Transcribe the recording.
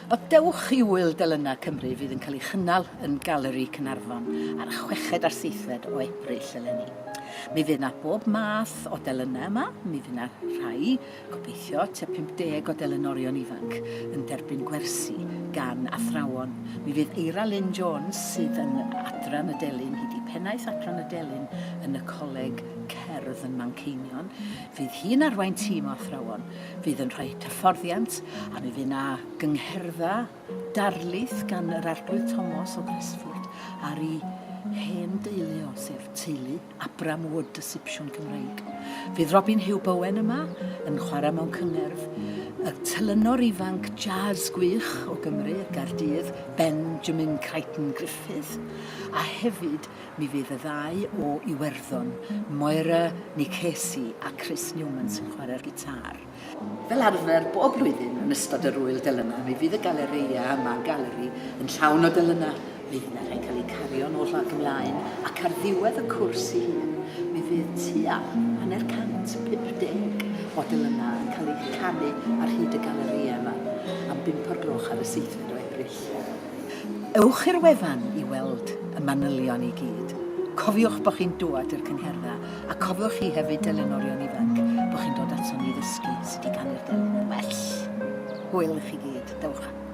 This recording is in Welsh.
O dewch i Ŵyl Delynau Cymru fydd yn cael ei chynnal yn Galeri Caernarfon ar y chweched a'r seithfed o Ebrill eleni. Mi fydd 'na bob math o delynau yma, mi fydd 'na rhai, gobeithio, tua 50 o delynorion ifanc yn derbyn gwersi gan athrawon. Mi fydd Eira Lynn Jones, sydd yn Adran y Delyn, hi 'di pennaeth Adran y Delyn yn y Coleg Cerdd yn Manceinion, fydd hi'n arwain tîm o athrawon fydd yn rhoi hyfforddiant a mi fydd 'na gyngherddau darlith gan yr Arglwydd Tomos o Gresford ar ei hen deulu o, sef teulu Abram Wood y Sipsiwn Cymreig. Fydd Robin Huw Bowen yma yn chwarae mewn cyngerdd, y telynor ifanc jazz gwych o Gymru, Gaerdydd, Benjamin Crichton Griffith, a hefyd Mi fydd y ddau o Iwerddon, Moira Nikesi a Chris Newman sy'n chwarae'r gitâr. Fel arfer, bob blwyddyn yn ystod yr Ŵyl Delynau, mi fydd y galereia yma, galeri, yn llawn o delynau. Mi fydd 'na rhai'n cael eu cario nôl ac ymlaen, ac ar ddiwedd y cwrs ei hun, mi fydd tua hanner cant, 50 o delynau yn cael eu canu ar hyd y galereia yma am bump o'r gloch ar y seithfed o Ebrill. Ewch i'r wefan i weld y manylion i gyd. Cofiwch bod chi'n dŵad i'r cyngherddau, a cofiwch chi hefyd delynorion ifanc bod chi'n dod aton ni i ddysgu sut i ganu'r delyn yn well. Hwyl i chi gyd, dewch.